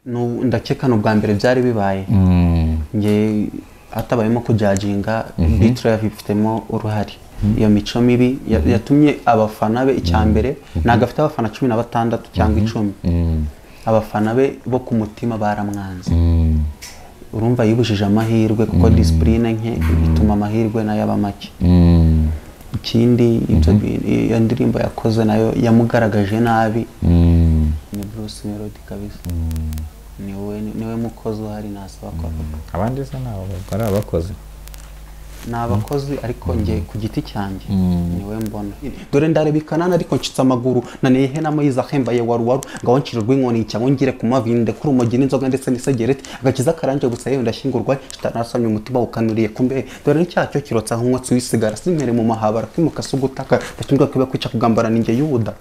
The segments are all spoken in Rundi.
Ndakeka n'ubwa mbere byari bibaye. Nge hatabayemo kujajinga, B-Threy bifitemo uruhare. Iyo mico mibi yatumye abafana be, icyambere ntabwo afite abafana 16 cyangwa 10, abafana be bo ku mutima baramwanze. Urumva yibujije amahirwe, kuko discipline nke ituma amahirwe nayo aba make. Ikindi, ibyo iyo ndirimbo yakoze nayo yamugaragaje nabi. Ni Bruce Melody kabisa, niwe mukozi uhari nasaba ko avuga. Abandi se nabo ari abakozi? Ni abakozi, ariko njye ku giti cyanjye niwe mbona. Dore ndareba ikanana ariko ncitse amaguru, naneye n'amayiza ahembaye waru waru, ngaho ncira urw'inkoni cyangwa ngire ku mavi, ndekure urumogi n'inzoga ndetse n'isegereti, agakiza karanje gusa, yewe ndashyingurwa kitanasamye, umutima ukanuriye kumbe. Dore n'icyaha cyo kirotsa nk'umwotsi w'isigara, simpere mu mahabara, kwimuka si ugutaka, ndashyingurwa kwiba kwica kugambara ninjye Yuda.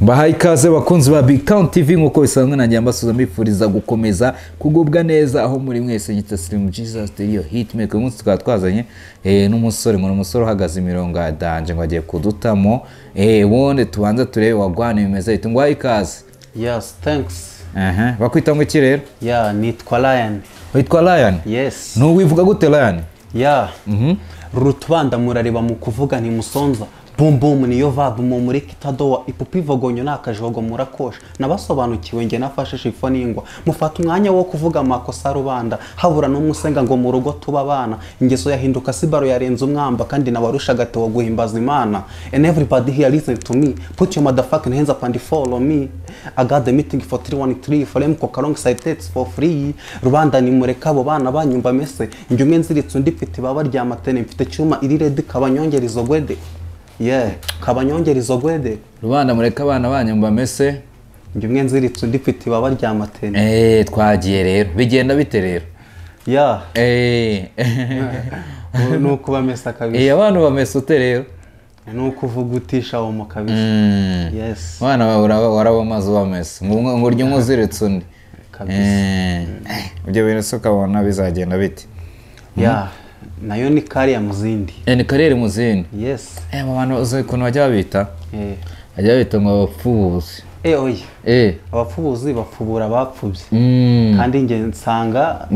Bahaye ikaze bakunzi ba Big Town TV, nk'uko bisanzwe nanjye mbasuza mbifuriza gukomeza kugubwa neza aho muri mwese. Nyita Slim Jesus the Hitmaker. Uyu munsi tukaba twazanye n'umusore, ngo ni umusore uhagaze imirongo ya danger, ngo agiye kudutamo. Ubundi tubanza turebe wagwana bimeze bite. Ngo ikaze. Yes, thanks. Aha bakwita ngo iki rero? Yeah, nitwa Lion. Witwa Lion? Yes. Nuwivuga gute Lion? Yeah. Rutubanda murareba mu kuvuga ntimusonza. Boom boom niyo vibe mu muri kitadowa, ipupa ivogonyo nakajogo murakosha. Nabasobanukiwe nge nafashe shifo n'ingwa. Mufata umwanya wo kuvuga amakosa rubanda, habura n'umusenga ngo mu rugo tuba abana. Ingeso yahinduka sibaro yarenze umwamba, kandi nawarushaga wo guhimbaza Imana. And everybody here listen to me. Put your motherfucking hands up and follow me. I got the meeting for 313 for them cock alongside dates for free. Rubanda ni mureka abo bana banyumva mese. Njye umwe nziritse undi mfite ibaba rya matene, mfite cyuma iri ready kabanyongera izo gwede. Yeah, kabanyongera izo gwede. Rubanda mureka abana banyumva mese. Njye umwe nziritse undi mfite ibaba rya matene. Twagiye rero. Bigenda bite rero? Yeah. Nuko bamesa kabisa. Abantu bamesa ute rero? Nuko uvugutisha uwo kabisa. Yes. Abana warabamaze bamesa. Ngo urye umwe uziritse undi. Kabisa. Ibyo bintu se ukabona bizagenda bite? Yeah. Nayo ni kariya muzindi. Ni kariyeri muzindi. Yes. Aba bantu uzi ukuntu bajya babita? Bajya babita ngo abapfubuzi. Oya. Abapfubuzi bapfubura abapfubye. Kandi nge nsanga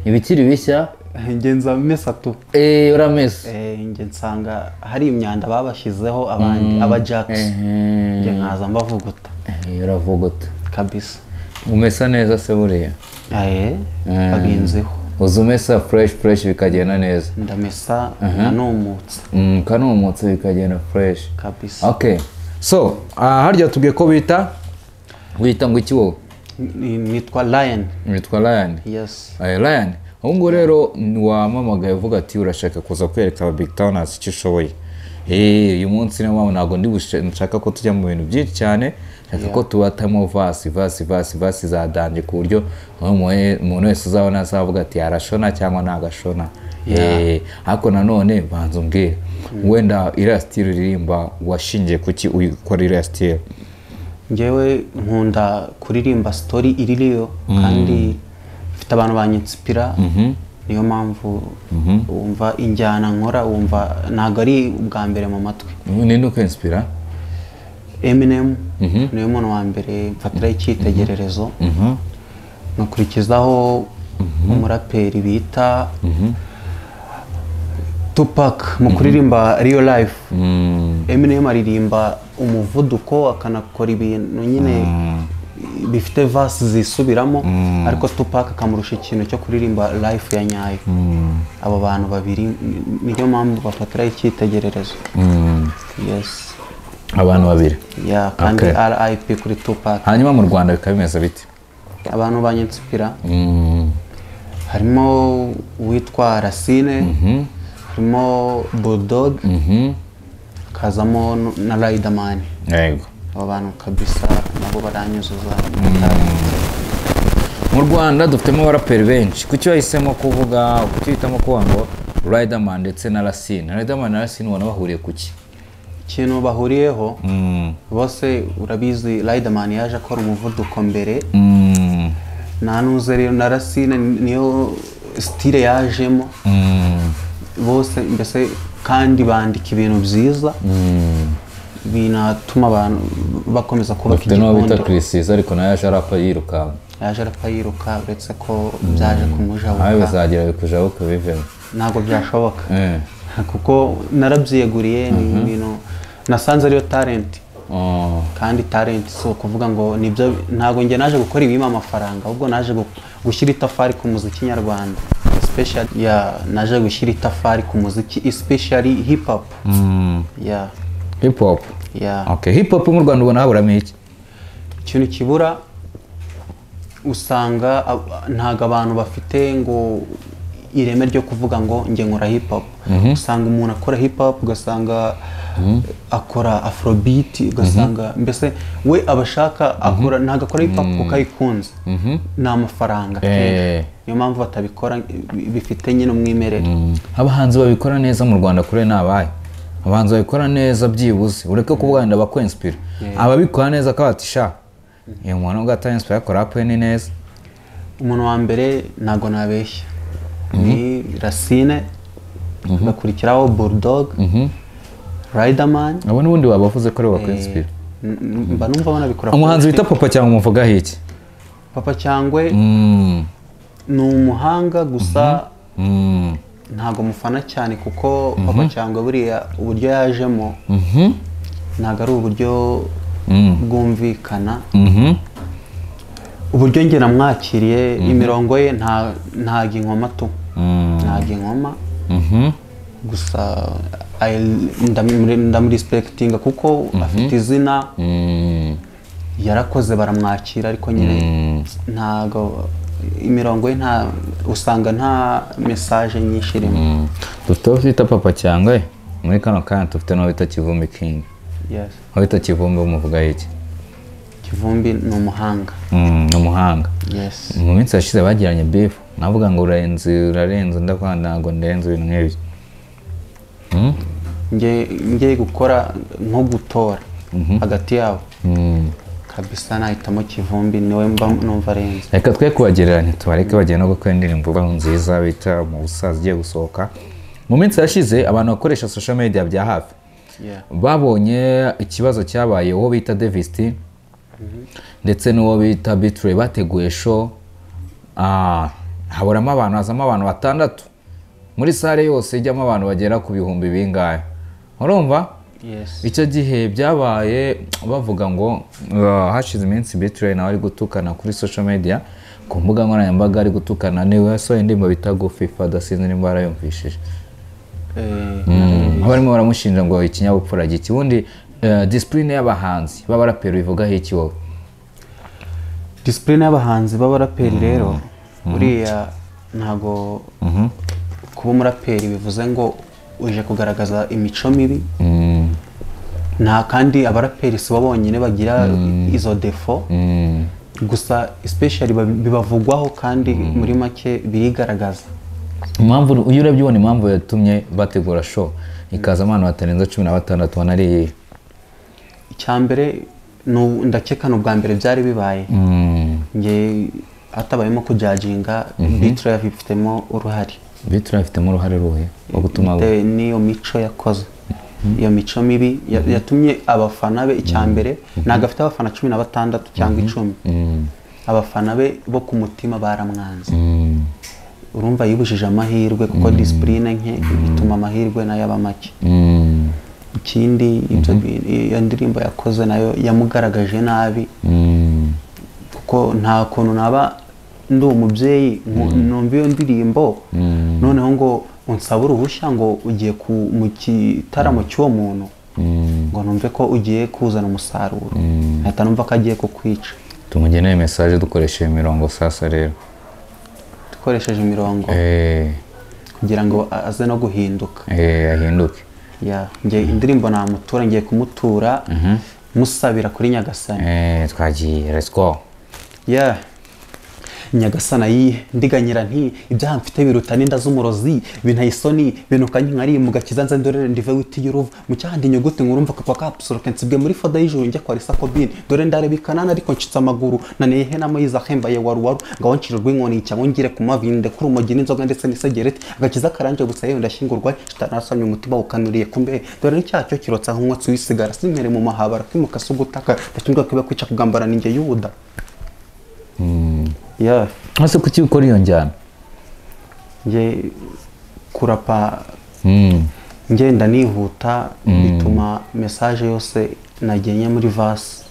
ibikiri bishya. Nge nza mesa tu. Uramesa. Nge nsanga hari imyanda babashyizeho abandi aba jacks. Nge nkaza mbavuguta. Uravuguta. Kabisa. Umesa neza se buriya? Bagenzeho. Uzumesa fresh fresh bikagenda neza. Ndamesa kanumutse. Kanumutse bikagenda fresh. Kabisa. Okay. So, harya tubwiye ko bita ngo iki wowe? Nitwa Lion. Nitwa Lion. Yes. Lion. Ubu ngubu rero wamamagaye uvuga ati urashaka kuza kwereka aba Big Towners icyo ushoboye. Uyu munsi niyo mpamvu ntabwo ndi nshaka ko tujya mu bintu byinshi cyane, nshaka ko tubatamo vasi vasi vasi vasi za danger, ku buryo umuntu wese uzabona azavuga ati arashona cyangwa ntagashona. Ariko nanone banza umbwire, wenda iriya style uririmba washingiye kuki ukora iriya style? Njyewe nkunda kuririmba story iririyo, kandi mfite abantu banyinspira. Niyo mpamvu wumva injyana nkora, wumva ntabwo ari ubwa mbere mu matwi. Ninde ukwinspira? Eminem niwe muntu wa mbere mfatiraho icyitegererezo. Nkakurikizaho umuraperi bita Tupac mu kuririmba real life. Eminem aririmba umuvuduko akanakora ibintu nyine bifite verse zisubiramo, ariko Tupac akamurusha ikintu cyo kuririmba life ya nyayo. Abo bantu babiri niyo mpamvu bafatiraho icyitegererezo. Yes. Abantu babiri. Yeah, kandi RIP kuri Tupac. Hanyuma mu Rwanda bikaba bimeze bite? Abantu banyinspira harimo uwitwa Racine, harimo Bulldog, kazamo na Riderman. Yego. Abo bantu kabisa nabo baranyuzuza. Mu Rwanda dufitemo abaraperi benshi. Kuki wahisemo kuvuga, kuki uhitamo kuvuga ngo Riderman ndetse na Racine? Riderman na Racine ubona bahuriye kuki? Ikintu bahuriyeho bose urabizi, Riderman yaje akora umuvuduko mbere. Nanuze rero na Racine niyo style yajemo. Bose mbese kandi bandika ibintu byiza. Binatuma abantu bakomeza kubaka Bafite n'uwo bita igikundi. Chriss, ariko nawe yaje arapa yirukanka. Yaje arapfa yiruka, uretse ko byaje Nawe kumujabuka. bizagira bikujabuke bivemo. Ntabwo byashoboka kuko narabyiyeguriye, ni ibintu nasanze ariyo talent. Kandi talent si ukuvuga ngo nibyo, ntabwo njye naje gukora ibima amafaranga, ahubwo naje gushyira itafari ku muziki nyarwanda, especially, yeah, naje gushyira itafari ku muziki, especially hip hop, yeah. Hip hop. Yeah. Okay, hip hop mu Rwanda ubona haburamo iki? Ikintu kibura, usanga ntabwo abantu bafite ngo ireme ryo kuvuga ngo njye nkora hip hop. Usanga umuntu akora hip hop, ugasanga akora afrobeat, ugasanga mbese we aba ashaka akora, ntabwo akora hip hop kuko ayikunze, ni amafaranga akenshi. Niyo mpamvu batabikora bifite nyine umwimerere. Abahanzi babikora neza mu Rwanda kure ni abahe? Abahanzi babikora neza, byibuze ureke kuvuga wenda bakwinspira, ababikora neza akaba ati sha, uyu muntu ubwo atainspira akora rap ni neza. Umuntu wa mbere, ntabwo nabeshya, ni Racine, hagakurikiraho Bulldog, Riderman. Abo n'ubundi waba wavuze ko ari bakwinspira. Mba numva banabikora. Umuhanzi wita Papa Cyangwe umuvugaho iki? Papa Cyangwe ni umuhanga, gusa ntabwo mufana cyane, kuko Papa Cyangwe buriya uburyo yajemo ntabwo ari uburyo bwumvikana. Uburyo njye namwakiriye, imirongo ye ntago inkoma tu, ntago inkoma. Gusa ndamurespectinga kuko afite izina, yarakoze baramwakira, ariko nyine ntago imirongo ye, nta usanga nta message nyinshi irimo. Dufite uwo bita Papa Cyangwe muri kano kanya, dufite n'uwo bita Kivumbi King. Yes. Uwo bita Kivumbi umuvugaho iki? Kivumbi ni umuhanga. Ni umuhanga. Yes. Mu minsi yashize bagiranye beef, navuga ngo urarenze, urarenze, ndavuga ntabwo ndenze, ibintu nk'ibyo. Nge gukora nko gutora hagati yabo, kabisa nahitamo Kivumbi, niwe mba numva arenze. Reka twe kubagereranya, tubareke bagiye no gukora indirimbo nziza bita mu busaza igiye gusohoka. Mu minsi yashize abantu bakoresha social media bya hafi babonye ikibazo cyabaye, uwo bita Davis D ndetse n'uwo bita B-Threy bateguye show, haburamo abantu, hazamo abantu batandatu muri salle yose ijyamo abantu bagera ku bihumbi bingahe, urumva? Yes. Icyo gihe byabaye bavuga ngo hashize iminsi B-Threy nawe ari gutukana kuri social media, ku mbuga nkoranyambaga ari gutukana, niwe yasohoye indirimbo bita Gofi Fada, sinzi nimba warayumvishije. Aho barimo baramushinja ngo ikinyabupfura gike. Ubundi discipline y'abahanzi b'abaraperi bivugaho iki wowe? Discipline y'abahanzi b'abaraperi rero, buriya ntago kuba umuraperi bivuze ngo uje kugaragaza imico mibi. Nta kandi abaraperi si bo bonyine bagira izo défauts, gusa especially bibavugwaho, kandi muri make birigaragaza. Impamvu, iyo urebye ubona impamvu yatumye bategura show ikazamo abantu batarenze 16, ubona ari iyihe? Icya mbere ndakeka ni ubwa mbere byari bibaye. Nge hatabayemo kujudginga, B-Threy abifitemo uruhare. B-Threy afitemo uruhare ruhe rwo gutuma? Bitewe n'iyo mico yakoze, iyo mico mibi yatumye abafana be, icya mbere ntabwo afite abafana 16 cyangwa 10, abafana be bo ku mutima baramwanze. Urumva yibujije amahirwe, kuko discipline nke ituma amahirwe nayo aba make. Ikindi, ibyo iyo ndirimbo yakoze nayo yamugaragaje nabi, kuko nta kuntu naba ndi umubyeyi numva iyo ndirimbo, noneho ngo unsabe uruhushya ngo ugiye mu gitaramo cy'uwo muntu, ngo numve ko ugiye kuzana umusaruro, nkahita numva ko agiye kukwica. Tumugenere message dukoresheje imirongo sasa rero. Dukoresheje imirongo kugira ngo aze no guhinduka. Ahinduke. Ya, nge indirimbo namutura, ngiye kumutura musabira kuri Nyagasani. Twagiye, let's go. Yeah. Nyagasana yihe ndiganyira nti ibyaha mfite biruta n'inda z'umurozi bintaye isoni binukanye nkari mu gakiza nze ndorere ndive witiye uruvu mu cyahandi inyuguti nkurumva kwa kapsule nsibwe muri foda y'ijuru njya kwa Risakobini dore ndarebikana ariko ncitse amaguru nanehe n'amayiza ahembaye waru ngaho ncira urw'inkoni cyangwa ngire ku mavi ndekure urumogi n'inzoga ndetse n'isegereti agakiza karanje gusa yewe ndashyingurwa shitani umutima ukanuriye kumbe dore n'icyaha cyo kirotsa nk'umwotsi w'isigara simpere mu mahabara kwimuka se ugutaka ndashinzwe kwiba kwica kugambana ninjye Yuda. Yeah. Ese kuki ukora iyo njyana? Nge kurapa ngenda nihuta bituma message yose nagenye muri verse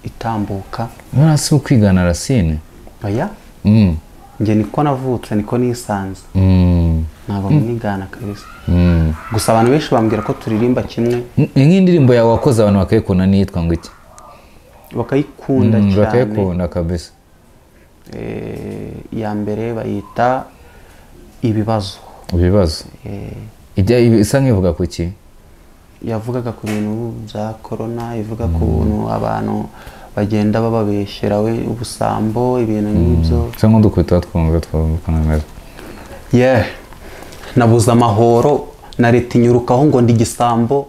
itambuka. None se ukwigana Racine? Oya. Nge niko navutse niko nisanze. Ntabwo nigana kabisa. Gusa abantu benshi bambwira ko turirimba kimwe. Nk'indirimbo yawe wakoze abantu bakayikunda niyitwa ngo iki? Bakayikunda cyane. Bakayikunda kabisa. Iya mbere bayita ibibazo. Ibibazo. Ijya isa nkivuga ku ki? Yavugaga ku bintu bya corona, ivuga ku bintu abantu bagenda bababeshyera we ubusambo ibintu nk'ibyo. Cyangwa dukubita twumva twumva. Yeah. Nabuza amahoro na leta inyurukaho ngo ndi gisambo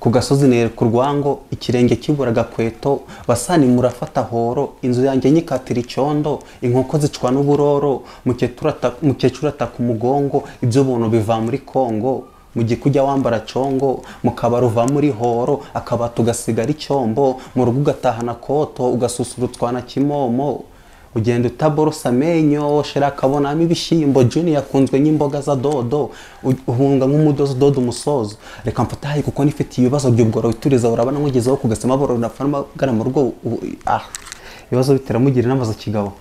ku gasozi nereka urwango ikirenge kiburaga kweto basani murafata horo inzu yanjye nyikatira icyondo inkoko zicwa n'uburoro mukecuru ataka umugongo ibyo buntu biva muri Kongo mu gikujya wambara congo mukabara uva muri horo akabata ugasigara icyombo mu rugo ugatahana koto ugasusurutswa na kimomo ugenda utaborosa amenyo shera akabonamo ibishyimbo Junior yakunzwe n'imboga za dodo uhunga nk'umudozi dodo umusozo reka mfataye kuko nifite ibibazo by'ubworo wituriza urabana nkugezeho kugasema bororo nafana gana mu rugo ibibazo biteramugira inama za kigabo.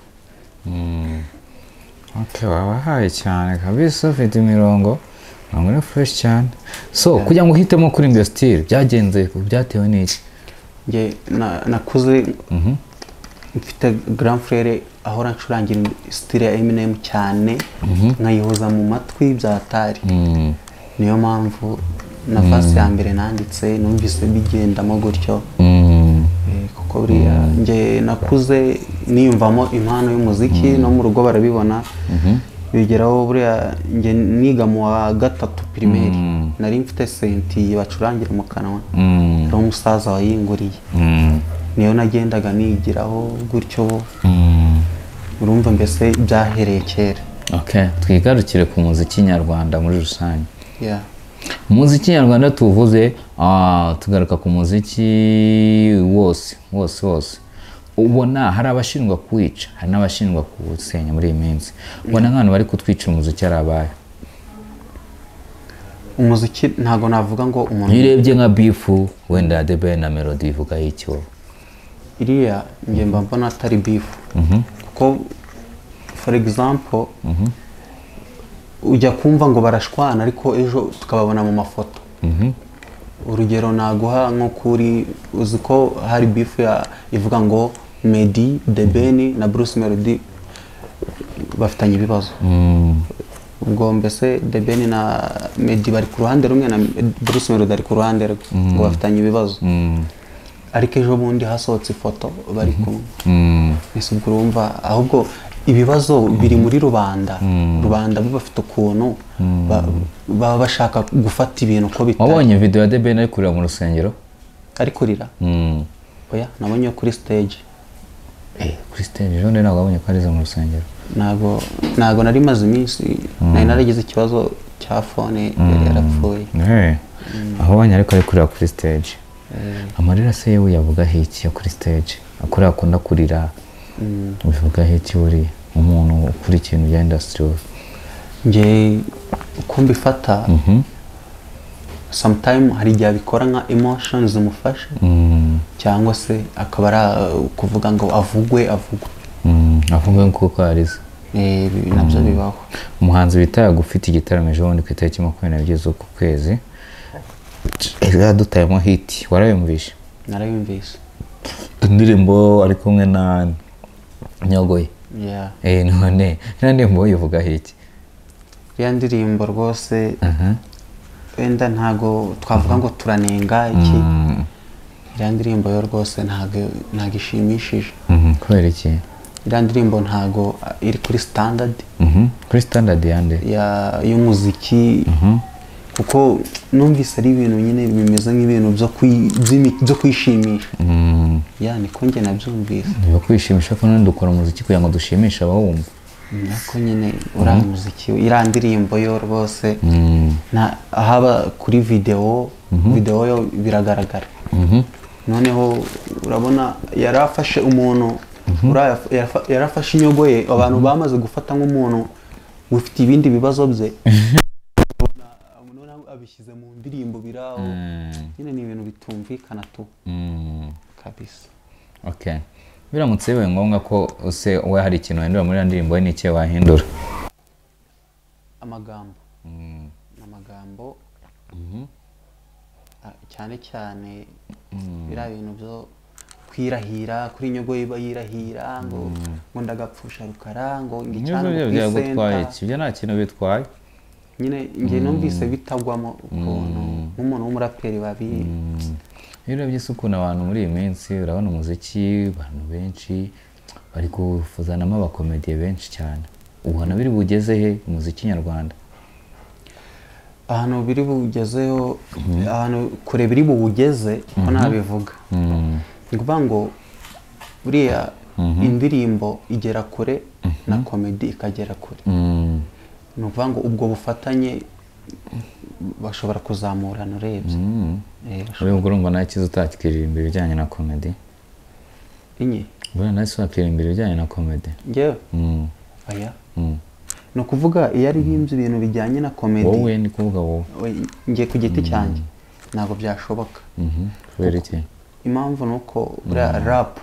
Okay, wabahaye cyane kabisa ufite imirongo ntabwo fresh cyane. So kugira ngo uhitemo kuri iyo style byagenze byatewe n'iki? Nge nakuze mfite grand frère ahora ncurangira style ya Eminem cyane nkayihoza mu matwi byatari. Niyo mpamvu na verse ya mbere nanditse numvise bigendamo gutyo. Kuko buriya nge nakuze niyumvamo impano y'umuziki no mu rugo barabibona. Bigeraho buriya nge niga mu wa gatatu primaire nari mfite senti bacurangira mu kanwa ari umusaza wayinguriye. Niyo nagendaga nigiraho gutyo. Urumva mbese byahereye kera. Okay, twigarukire ku muziki nyarwanda muri rusange. Yeah. Umuziki nyarwanda tuvuze tugaruka ku muziki wose wose wose. Ubona hari abashinjwa kwica, hari n'abashinjwa kuwusenya muri iyi minsi. Ubona nk'abantu bari kutwica umuziki arabaye. Umuziki ntago navuga ngo umuntu urebye nka bifu wenda The Ben na Melody ivuga icyo. Iriya nge mba mbona atari bifu. Kuko for example ujya kumva ngo barashwana ariko ejo tukababona mu mafoto. Urugero naguha nko kuri uzi ko hari bifu ya ivuga ngo Meddy, The Ben na Bruce Melody bafitanye ibibazo. Ubwo mbese The Ben na Meddy bari ku ruhande rumwe na Bruce Melody ari ku ruhande rwe ngo bafitanye ibibazo. Ariko ejo bundi hasohotse ifoto bari kumwe. Mbese ubwo urumva ahubwo ibibazo biri muri rubanda. Rubanda bo bafite ukuntu baba bashaka gufata ibintu uko bitari. Wabonye video ya The Ben ari kurira mu rusengero? Ari kurira? Oya, nabonye kuri stage. Kuri stage ejo ntabwo wabonye ko arize mu rusengero? Ntabwo nari maze iminsi nari naragize ikibazo cya phone yari yarapfuye. Aho wabonye ariko ari kurira kuri stage. Amarira se yewe yavuga iki yo kuri stage? Akora akunda kurira. Ubivuga iki buri umuntu ukuri ikintu bya industry? Nge uko mbifata sometime hari igihe abikora nka emotions zimufasha cyangwa se akaba ari kuvuga ngo avugwe avugwe kuko arize. Nabyo bibaho. Umuhanzi bita gufite igitaramo ejo bundi ku itariki 22 z'uku kwezi yadutayemo hit, warayumvishe? Narayumvise. Indirimbo ari kumwe na Nyogoye. Yeah. None indirimbo yivuga hiki? Ya ndirimbo rwose wenda ntago twavuga ngo turanenga iki. Ya ndirimbo yo rwose ntago ishimishije. Kubera iki? Iriya ndirimbo ntago iri kuri standard. Kuri standard yande y'umuziki. Kuko numvise ari ibintu nyine bimeze nk'ibintu byo kwishimisha. Ya niko njye nabyumvise. Niba kwishimisha ko none dukora umuziki kugira ngo dushimishe abawumva. Nako nyine uriya muziki iriya ndirimbo yo rwose haba kuri video yo biragaragara. Noneho urabona yarafashe umuntu yarafashe inyogo ye abantu bamaze gufata nk'umuntu ufite ibindi bibazo bye. Abishyize mu ndirimbo biraho nyine ni ibintu bitumvikana tu kabisa. Okay, biramutse bibaye ngombwa ko use we hari ikintu wahindura muri ndirimbo ye, n'icyo wahindura? Amagambo. Amagambo cyane cyane biriya bintu byo kwirahira kuri inyogo iba yirahira ngo ndagapfusha rukara ngo ngicyane ku isenta. Ibyo nta kintu bitwaye nyine njye numvise bitagwamo ukuntu nk'umuntu w'umuraperi babi. Rero by'isuku abantu muri iyi minsi urabona umuziki abantu benshi bari kufuzanamo abakomediye benshi cyane, ubona biri bugeze he umuziki nyarwanda? Ahantu biri bugezeho, ahantu kure biri bugeze ko nabivuga. Ni ukuvuga ngo buriya indirimbo igera kure na komedi ikagera kure. Ni ukuvuga ngo ubwo bufatanye bashobora kuzamurana urebye. Ubwo urumva nta cyiza utakiririmba ibijyanye na komedi? Inye? Buriya nta cyiza utakiririmba ibijyanye na komedi? Njyewe? Oya. Ni ukuvuga iyo aririmbye ibintu bijyanye na komedi. Wowe ni kuvuga wowe. Njye ku giti cyanjye ntabwo byashoboka. Kubera iki? Impamvu ni uko buriya rap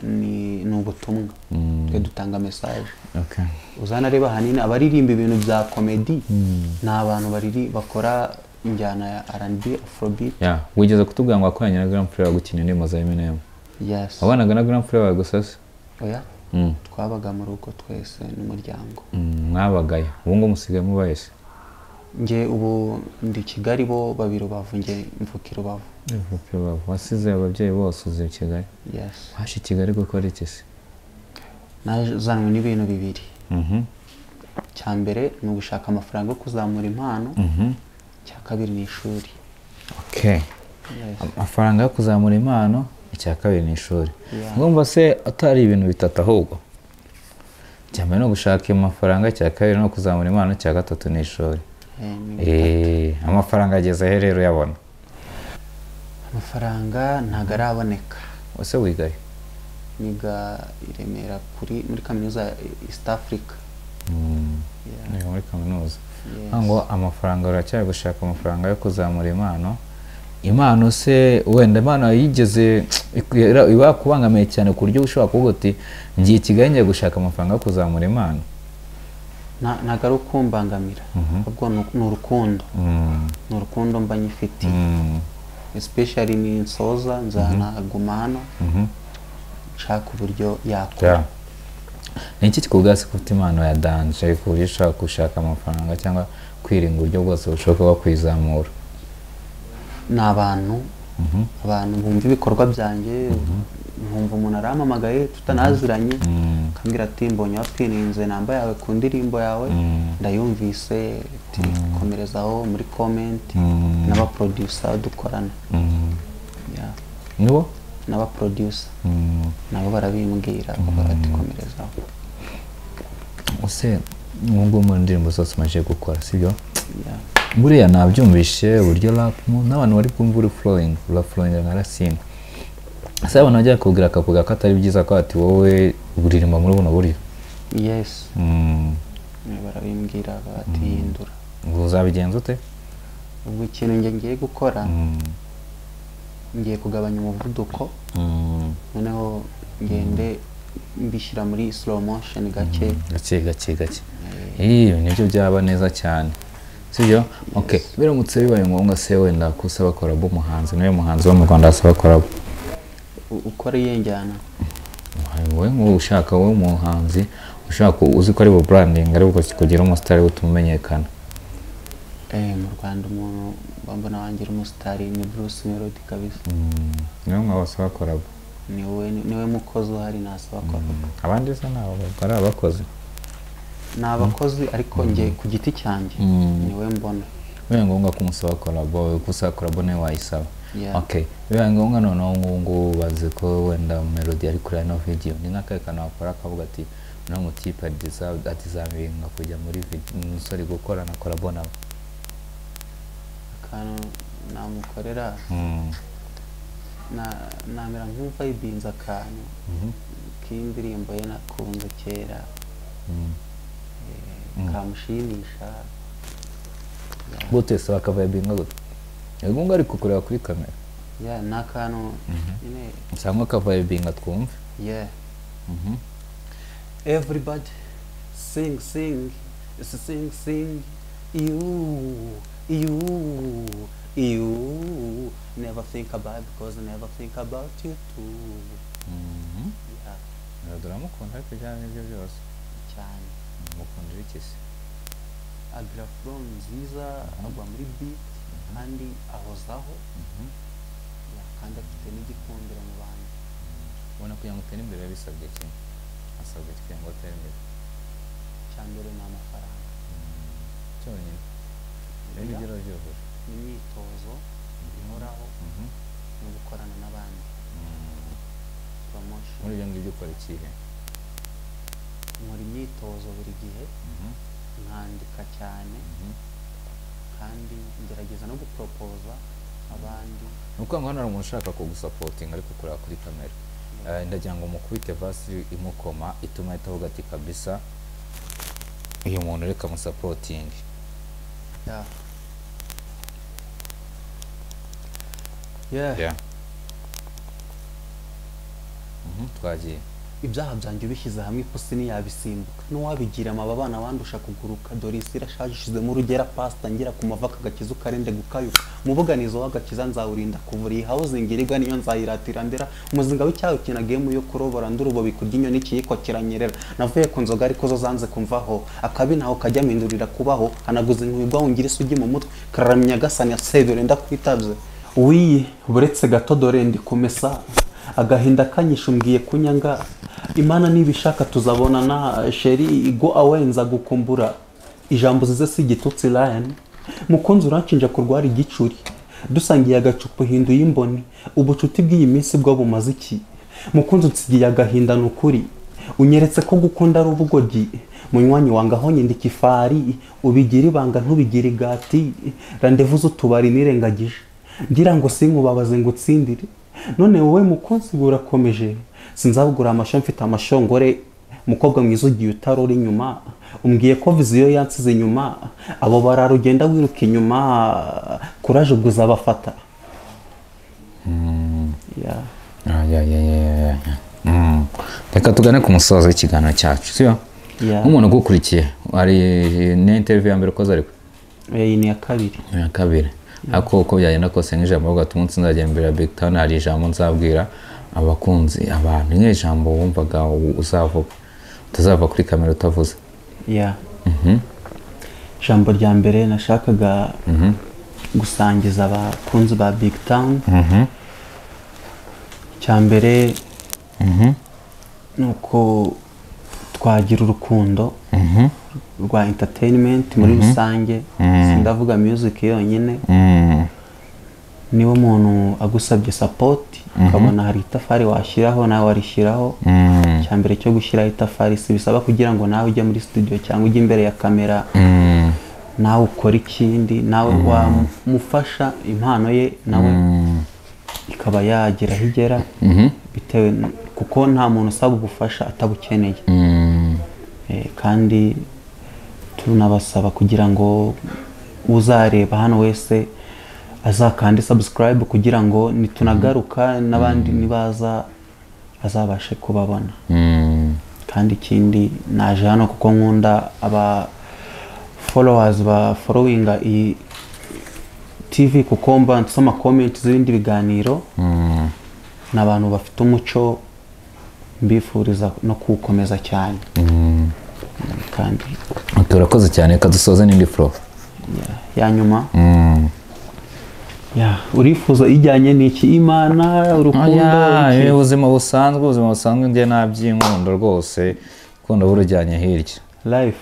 ni ubutumwa. Twe dutanga message. Uzanareba ahanini abaririmba ibintu bya komedi ni abantu bakora injyana ya R&B, Afrobeat. Wigeze kutubwira ngo wakoranye na Grand Frère gukina indirimbo za Eminem? Yes. Wabanaga na Grand Frère gusa se? Oya. Twabaga mu rugo twese n'umuryango. Mwabagayo. Ubu ngo musigaye mubaye se? Njye ubu ndi Kigali, bo babiri Rubavu, njye mvuka i Rubavu. Mvuka i Rubavu. Wasize ababyeyi bose uzi i Kigali? Yes. Waje i Kigali gukora iki se? Nazanwe n'ibintu bibiri. Icya mbere ni ugushaka amafaranga yo kuzamura impano. Icya kabiri ni ishuri. Okay. Amafaranga yo kuzamura impano, icya kabiri ni ishuri. Ngumva se atari ibintu bitatu ahubwo. Icya mbere ni ugushaka amafaranga, icya kabiri ni ukuzamura impano, icya gatatu ni ishuri. Amafaranga ageze he rero uyabona? Amafaranga ntago araboneka. Ese wigayo? Niga i Remera muri kaminuza ya East Africa. Niga muri kaminuza. Ngo amafaranga uracyari gushaka amafaranga yo kuzamura impano. Impano se wenda impano yigeze iba kubangamiye cyane ku buryo ushobora kuvuga uti ngiye i Kigali ngiye gushaka amafaranga yo kuzamura impano? Ntago ari ukumbangamira, ahubwo ni urukundo. Ni urukundo mba nyifitiye. Especially ni nsoza nzanaguma hano nshaka uburyo yakora. Ni iki kikubwira se ko ufite impano ya danje ku buryo ushobora gushaka amafaranga cyangwa kwirinda uburyo bwose bushoboka bwo kuyizamura? Ni abantu bumva ibikorwa byanjye, nkumva umuntu arampamagaye tutanaziranye akambwira ati mbonye wapininze namba yawe ku ndirimbo yawe ndayumvise, komerezaho muri comment n'abaproducer dukorana. Nibo? N'abaproducer nabo barabimbwira bati komerezaho. Ese nk'ubwo mu ndirimbo zose umaze gukora sibyo? Buriya nabyumvishe uburyo rap n'abantu bari kumva uri flowing, ura flowing nka Racine. Ese abantu bajya kubwira akavuga ko atari byiza ko ati wowe uririmba muri buno buryo? Yes. Barabimbwira bati hindura. Ngo uzabigenza ute? Ubwo ikintu njye ngiye gukora, ngiye kugabanya umuvuduko, noneho ngende mbishyira muri slow motion gake gake gake gake. Nibyo byaba neza cyane. Sibyo? Okay. Biramutse bibaye ngombwa se wenda kusaba collab umuhanzi, nawe muhanzi wo mu Rwanda asaba collab. Ukora iyihe njyana? Wowe ngo ushaka wowe umuhanzi ushaka uzi ko ari bu branding ari bwo kugira umustar utumenyekana. Mu Rwanda umuntu mbona wangira umustar ni Bruce Melody kabisa. Niwe mwabasaba collab. Niwe mukozi uhari nasaba collabo. Abandi se nabo ari abakozi? Ni abakozi, ariko njye ku giti cyanjye niwe mbona. Bibaye ngombwa ko umusaba collabo, gusaba collabo nawe wayisaba. Yeah. Okay, bibaye ngombwa noneho ngubu bazi ko wenda Melody ari kureba ino video, ni nk'akahe kantu wakora akavuga ati uno mutipe adizavinga kujya muri umusore gukorana collabo nawe? Akantu namukorera, namera nk'uvayibinze akantu k'indirimbo ye nakunze kera, kamushimisha. Gute se bakavayibinga gute? Ni ngombwa ariko kureba kuri kamera. Yeah, ni akantu nyine cyangwa akavayibinga twumve. Yeah. Everybody sing sing sing sing you you you never think about, because I never think about you too. Yeah. Melody uramukunda ariko ibyo ngibyo byose cyane. Mukundira iki se? Agira flow nziza, agwa muri beat kandi ahozaho, kandi afite n'igikundiro mu bantu. Ubona kugira ngo utere imbere bisabwe iki? Asabwe iki kugira ngo utere imbere? Icya mbere ni amafaranga. Cyonyine. Rero ibyo byose ni imyitozo ihoraho no gukorana n'abandi. Promotion. Muri ibyo ngibyo ukora ikihe? Nkora imyitozo buri gihe, nkandika cyane, kandi ngerageza no guporopoza abandi. Ni ukuvuga ngo hano hari umuntu ushaka kugusapotinga ariko kureba kuri kamera. Ndagira ngo mukubite vasi imukoma ituma ahita avuga ati kabisa uyu muntu reka musapotinge. Yeah. Yeah. Yeah. Twagiye. Ibyaha byanjye ubishyize hamwe ipusi ntiyabisimbuka, n'uwabigira amababa abana bandusha kuguruka. Dore isi irashaje ishizemo urugera, pasita ngira ku mava akagakiza ukarinde gukayuka. Umubuganizo w'agakiza nzawurinda kuvura, iyi housing irigwa niyo nzayiratira ndera. Umuzinga w'icyaha ukina game yo kurobora, ndurubobi kurya inyoni ikiyiko kiranyerera. Navuye ku nzoga ariko zo zanze kumvaho, akabi ntaho kajya mpindurira kubaho. Hanaguza inkwigwa wungira isugi mu mutwe, kararamya Nyagasani asedure ndakwitabye. Wiyi buretse gato dore ndi kumesa, agahinda kanyishe umbwiye kunyanga. Imana nibishaka tuzabonana, chérie go away nzagukumbura. Ijambo zize si igitutsi. Lion mukunzi, uranshinja kurwara igicuri, dusangiye agacupa uhinduye imboni. Ubucuti bw'iyi minsi bwo bumaze iki? Mukunzi unsigiye agahinda, ni ukuri unyeretse ko gukunda ari ubugoryi. Munywanyi wanga aho nyandika ifari, ubigira ibanga ntubigire igati. Rendez-vous z'utubari nirengagije ngira ngo sinkubabaze ngo utsindire, none wowe mukunzi burakomeje. Sinzabugura amasho mfite amashongore. Mukobwa mwiza ugiye utarora inyuma, umbwiye ko vision yansize inyuma. Abo barara ugenda wiruka inyuma, kuraje ubwo uzabafata. Yeah. Ah, yeah. Reka tugane ku musozo w'ikiganiro cyacu, sibyo? Yeah. Nk'umuntu ugukurikiye, hari ni interview ya mbere ukoze ariko? Iyi ni iya kabiri. Iya kabiri. Ariko uko byagenda kose, nk'ijambo uvuga ati umunsi nzagera imbere ya Big Town hari ijambo nzabwira abakunzi, abantu, ni ijambo wumvaga uzavuga utazava kuri kamera utavuze? Yeah. Ijambo rya mbere nashakaga gusangiza abakunzi ba Big Town, cya mbere ni uko twagira urukundo rwa entertainment muri rusange, sindavuga music yonyine. Niba umuntu agusabye support ukabona hari itafari washyiraho, nawe warishyiraho. Icya mbere cyo gushyiraho itafari si bisaba kugira ngo nawe ujye muri studio cyangwa ujye imbere ya kamera, nawe ukora ikindi, nawe wamufasha impano ye nawe ikaba yagera aho igera, bitewe kuko nta muntu usaba ubufasha atabukeneye. Kandi tunabasaba kugira ngo uzareba hano wese azakande subscribe kugira ngo nitunagaruka n'abandi nibaza azabashe kubabona. Kandi ikindi, naje hano kuko nkunda aba followers ba followinga iyi TV, kuko mba nsoma comment z'ibindi biganiro. Ni abantu bafite umuco, mbifuriza no kuwukomeza cyane. Kandi Turakoze cyane, reka dusoze n'indi flow. Ya nyuma. Yeah, urifuza ijyanye n'iki? Imana, urukundo, Oya, iki? Ubuzima busanzwe, ubuzima busanzwe, njye nta by'inkundo rwose, urukundo burujyanye hirya. Life.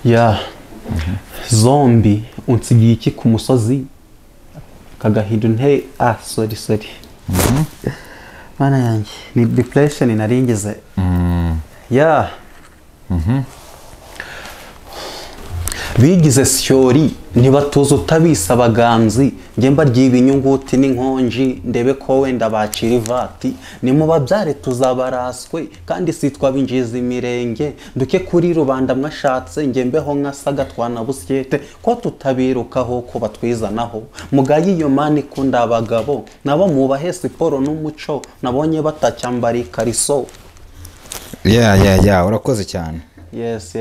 Yeah, zombi unsigiye iki ku musozi kagahinda nte? Ah, sorry, sorry, mana yanjye, ni depression nari ngize. Yeah, bigize syori ntibatuza utabisa abaganzi, njye mbarya ibinyunguti n'inkonji, ndebe ko wenda bacira ivati. Nimubabyare tuzabaraswe, kandi si twabinjiza imirenge nduke kuri rubanda mwashatse. Njye mbeho nka saga twana busyete, ko tutabirukaho ko batwizanaho. Mugaye iyo mani ikunda abagabo, nabo mubahe siporo n'umuco, nabonye batacyambara ikariso. Yeah, urakoze cyane. Yes.